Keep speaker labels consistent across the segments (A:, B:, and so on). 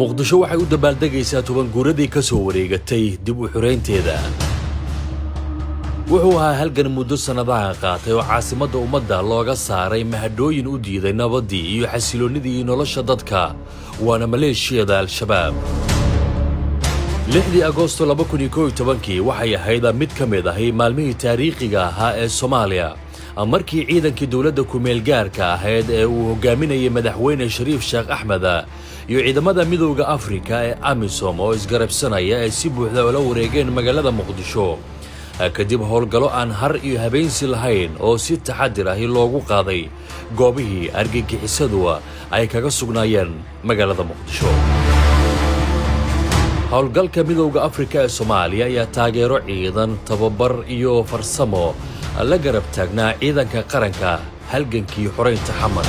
A: Muqdisho waxay u dabaaldegaysaa 10 guuradii ka soo wareegatay dib u xoraynteeda. Wuxuu ahaa halgan muddo sannadaha qaatay oo caasimadda ummadda looga saaray mahadhooyin u diiday nabaddii iyo xasiloonnidii nolosha dadka, waana maleeshiyada Al-Shabaab. 6dii Agoosto 2011-kii waxay ahayd mid ka mid ahi maalmihii taariikhiga ahaa ee Soomaaliya, markii ciidankii dowladda ku-meel gaarka ahayd ee uu hogaaminayay Madaxweyne Shariif Sheekh Axmed iyo ciidamada Midowda Afrika ee AMISOM oo isgarabsanaya ay si buuxda ula wareegeen magaalada Muqdisho, kadib howlgallo aan har iyo habeensi lahayn oo si taxadir ahi loogu qaaday goobihii argagixisadu ay kaga sugnaayeen magaalada Muqdisho. Howlgalka Midowda Afrika ee Soomaaliya ayaa taageero ciidan, tababar iyo farsamo la garab taagnaa ciidanka qaranka halgankii xoraynta Xamar.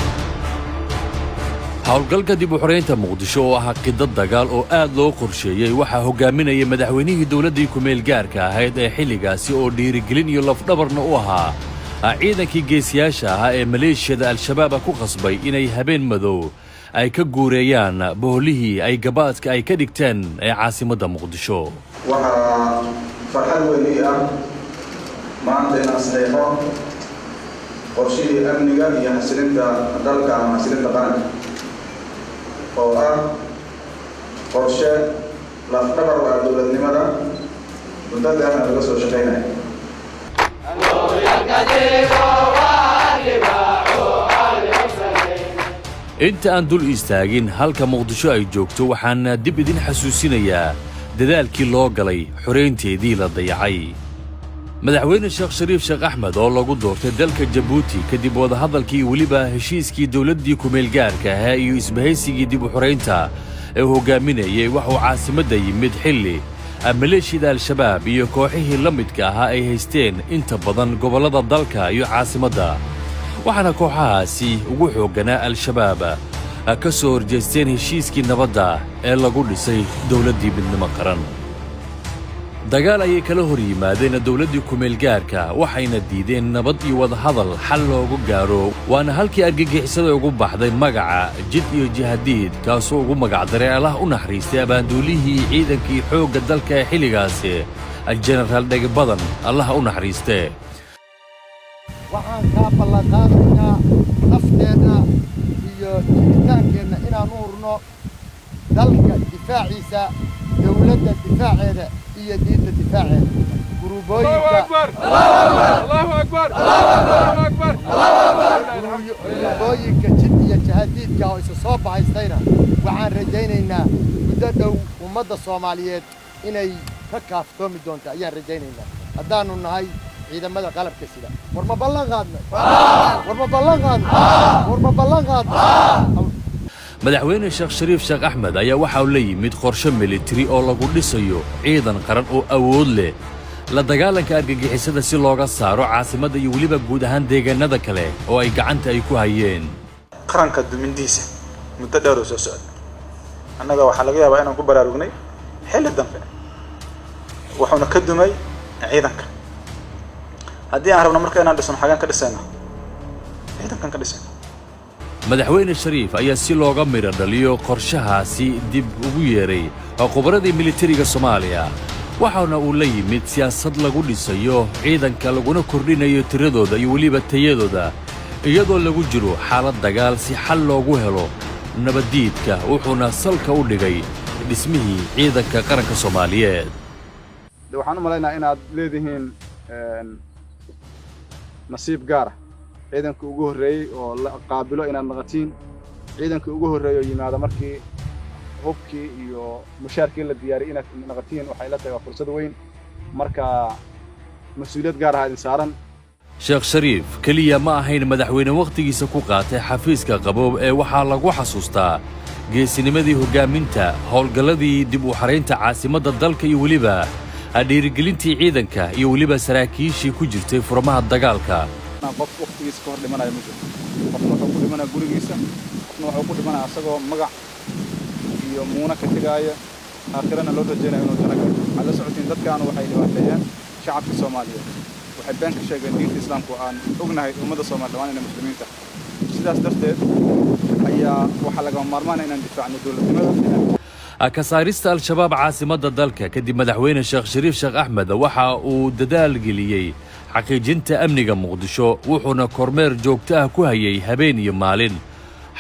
A: Howlgalka dib u xoraynta Muqdisho oo ahaa qidad dagaal oo aad loo qorsheeyey waxaa hogaaminayay madaxweynihii dowladdii ku-meel gaarka ahayd ee xilligaasi, oo dhiirigelin iyo lafdhabarna u ahaa ciidankii geesiyaasha ahaa ee maleeshiyada Al-Shabaaba ku khasbay inay habeen madow ay ka guureeyaan boholihii ay gabaadka ay ka dhigteen ee caasimadda Muqdisho.
B: Waxaa farxad weyn ii ah maanta inaan saxiixo qorshihii amniga iyo xasilinta dalka ama xasilinta qaranka, oo ah qorshe lafdhabar u ah dowladnimada, muddo dheerna laga soo shaqeynaya.
A: Inta aan dul istaagin halka Muqdisho ay joogto, waxaan dib idin xasuusinayaa dadaalkii loo galay xoraynteedii la dayacay. Madaxweyne Sheekh Shariif Sheekh Axmed oo lagu doortay dalka Jabuuti kadib wadahadalkii, weliba heshiiskii dowladdii kumeelgaarka ahaa iyo isbahaysigii dib u xoraynta ee uu hogaaminayay, waxuu caasimadda yimid xilli maleeshiyada Al-Shabaab iyo kooxihii la midka ahaa ay haysteen inta badan gobollada dalka iyo caasimadda, waxaana kooxahaasi ugu xoogganaa Al-Shabaab ka soo horjeesteen heshiiskii nabadda ee lagu dhisay dowladdii midnimo qaran. Dagaal ayay kala hor yimaadeen dowladdii kumeelgaarka, waxayna diideen nabad iyo wadahadal xal loogu gaaro, waana halkii argagixisada ugu baxday magaca Jid iyo Jihadiid, kaasoo ugu magacdaray Allah u naxariistay abaanduulihii ciidankii xoogga dalka ee xilligaasi, Jenaraal Dhegebadan, Allah u naxariistee.
C: Waxaan kaa ballanqaadaynaa nafteenna iyo jiritaankeenna inaan u hurno dalka difaaciisa, dawladda difaaceeda iyo diinta difaaceeda. Guruubooyinka Jid iyo Jahadiidka oo isa soo bahaystayna waxaan rajaynaynaa muddo dhow ummadda Soomaaliyeed inay ka kaaftoomi doonto ayaan rajaynaynaa, haddaannu nahay ciidamada qalabka sida. War ma ballan qaadnay? War ma ballan qaadnay? War ma ballan qaadnay?
A: Madaxweyne Sheekh Shariif Sheekh Axmed ayaa waxa uu la yimid qorshe militari oo lagu dhisayo ciidan qaran oo awood leh la dagaalanka argagixisada, si looga saaro caasimadda iyo weliba guud ahaan deegaanada kale oo ay gacanta ay ku hayeen.
B: Qaranka dumindiisa muddo dheer oo soo socda, annaga waxaa laga yaabaa inaan ku baraarugnay xilli dambe, wuxuuna ka dumay ciidanka. Haddii aan rabno marka inaan dhisno, xagaan ka dhisayna? Ciidankan ka dhisayna.
A: Madaxweyne Shariif ayaa si looga midho dhaliyo qorshahaasi dib ugu yeeray khubaradii militariga Soomaaliya, waxaana uu la yimid siyaasad lagu dhisayo ciidanka, laguna kordhinayo tiradooda iyo weliba tayadooda, iyadoo lagu jiro xaalad dagaal, si xal loogu helo nabaddiidka, wuxuuna salka u dhigay dhismihii ciidanka qaranka Soomaaliyeed.
B: De waxaan u malaynayaa inaad leedihiin nasiib gaara, ciidanka ugu horreeyey oo la qaabilo inaad naqatiin, ciidankii ugu horreeyey oo yimaada markii hubkii iyo mushaarkii la diyaariyey inaad naqatiin. Waxay la tahay waa fursad weyn, marka mas-uuliyad gaar ah idin saaran.
A: Sheekh Shariif keliya ma ahayn madaxweyne wakhtigiisa ku qaatay xafiiska qaboob ee waxaa lagu xasuustaa geesinimadii hoggaaminta howlgalladii dib u xaraynta caasimadda dalka iyo weliba dhiirigelintii ciidanka iyo weliba saraakiishii ku jirtay furmaha dagaalka.
B: Qof wakhtigiisa ka hor dhimanaya ma jiro. Qofna wuxuu ku dhimanaya gurigiisa, qofna wuxuu ku dhimanaya asagoo magac iyo muuna ka tegaaya, aakhirana loo rajaynayo inuu jano galo. Waxaad la socotiin dadkaanu waxay dhibaateeyeen shacabka Soomaaliyeed, waxay been ka sheegeen diinta Islaamku. Aan ognahay ummadda Soomaaliya dhammaan inay muslimiin tahay. Sidaas darteed ayaa waxaa lagama maarmaana inaan difaacno dowladnimada.
A: Ka saarista Al-Shabaab caasimadda dalka kadib, Madaxweyne Sheekh Shariif Sheekh Axmed waxa uu dadaal geliyey xaqiijinta amniga Muqdisho, wuxuuna kormeer joogto ah ku hayay habeen iyo maalin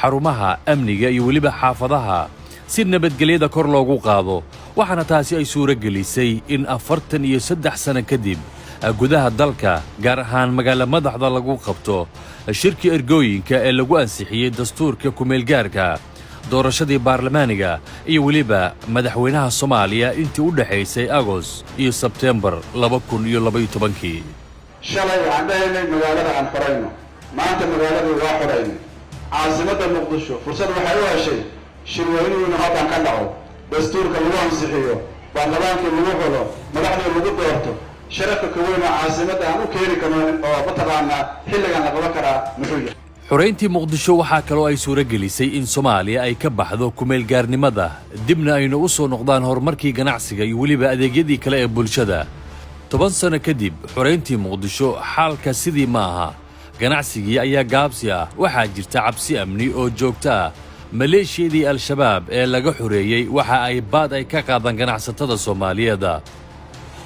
A: xarumaha amniga iyo weliba xaafadaha si nabadgelyada kor loogu qaado. Waxaana taasi ay suuro gelisay in 43 sano kadib gudaha dalka, gaar ahaan magaala madaxda, lagu qabto shirkii ergooyinka ee lagu ansixiyey dastuurka kumeelgaarka, doorashadii baarlamaaniga iyo weliba madaxweynaha Soomaaliya intii u dhexaysay Agost iyo Sebteembar 2012-kii.
B: Shalay waxaan dhahaynay magaalada aan xorayno. Maanta magaaladii waa xoraynay. Caasimadda Muqdisho fursad waxay u heshay shirweynuhu halkan ka dhaco, dastuurka lagu ansixiyo, baarlamaankii lagu xulo, madaxdii lagu doorto. Sharafka ka weyn oo caasimadda aan u keeni karno oo mataqaanaa xilligan la qaban karaa muxuu yahay?
A: Xorayntii Muqdisho waxaa kaloo ay suuro gelisay in Soomaaliya ay ka baxdo kumeelgaarnimada, dibna aynu u soo noqdaan horumarkii ganacsiga iyo weliba adeegyadii kale ee bulshada. 10 sano kadib xorayntii Muqdisho, xaalka sidii ma aha. Ganacsigii ayaa gaabsi ah, waxaa jirta cabsi amni oo joogto ah. Maleeshiyadii Al-Shabaab ee laga xoreeyey waxa ay baad ay ka qaadaan ganacsatada Soomaaliyeed,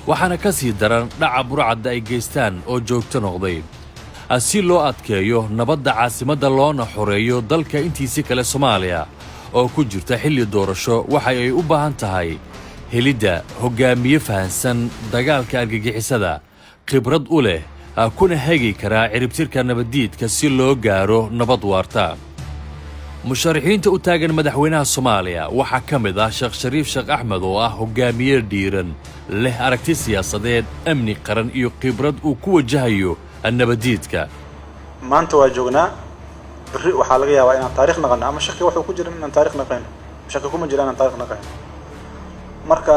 A: waxaana ka sii daran dhaca burcadda ay geystaan oo joogto noqday. Si loo adkeeyo nabadda caasimadda loona xoreeyo dalka intiisi kale, Soomaaliya oo ku jirta xilli doorasho waxa ay u baahan tahay helidda hoggaamiye fahansan dagaalka argagixisada, khibrad u leh, kuna hagi karaa ciribtirka nabaddiidka si loo gaaro nabad waarta. Musharaxiinta u taagan madaxweynaha Soomaaliya waxaa ka mid ah Sheekh Shariif Sheekh Axmed, oo ah hoggaamiye dhiiran, leh aragti siyaasadeed, amni qaran iyo khibrad uu ku wajahayo nabaddiidka.
D: Maanta waa joognaa, berri waxaa laga yaabaa inaan taarikh naqano, ama shaki wuxuu ku jira inaan taarikh naqayno, shaki kuma jira inaan taarikh naqayno. Marka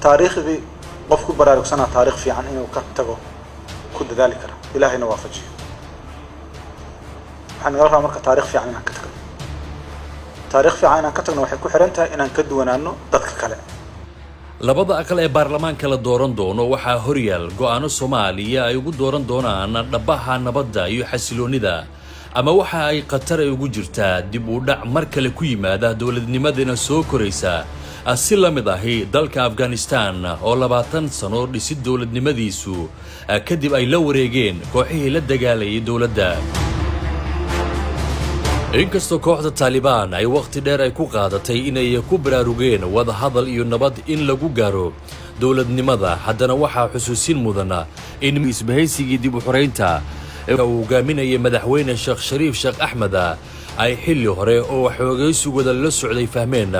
D: taariikhdii qof ku baraarugsanaa taarikh fiican inuu ka tago ku dadaali kara, Ilaahayna waafajiyo. Waxaa nagala rabaa marka taarikh fiican inaan ka tagno. Taarikh fiican inaan ka tagno waxay ku xiran tahay inaan ka duwanaano dadka kale.
A: Labada aqal ee baarlamaanka la dooran doono waxaa horyaal go'aano Soomaaliya ay ugu dooran doonaan dhabbaha nabadda iyo xasiloonnida, ama waxa ay khatar ay ugu jirtaa dib u dhac mar kale ku yimaada dowladnimadina soo koraysa, si la mid ahi dalka Afghanistan oo 20 sano dhisid dowladnimadiisu kadib ay la wareegeen kooxihii la dagaalayay dowladda. Inkastoo kooxda Taalibaan ay wakhti dheer ay ku qaadatay inay ku baraarugeen wadahadal iyo nabad in lagu gaaro dowladnimada, haddana waxaa xusuusin mudana in isbahaysigii dib u xoraynta ee uu hogaaminayay Madaxweyne Sheekh Shariif Sheekh Axmed ay xilli hore oo xoogaysigooda la socday fahmeen,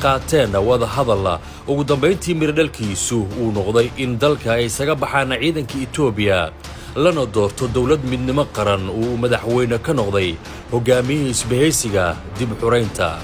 A: qaateen wadahadal, ugu dambayntii miradhalkiisu uu noqday in dalka ay isaga baxaan ciidanka Etoobiya, lana doorto dowlad midnimo qaran uu madaxweyne ka noqday hogaamiyihii isbahaysiga dib xuraynta.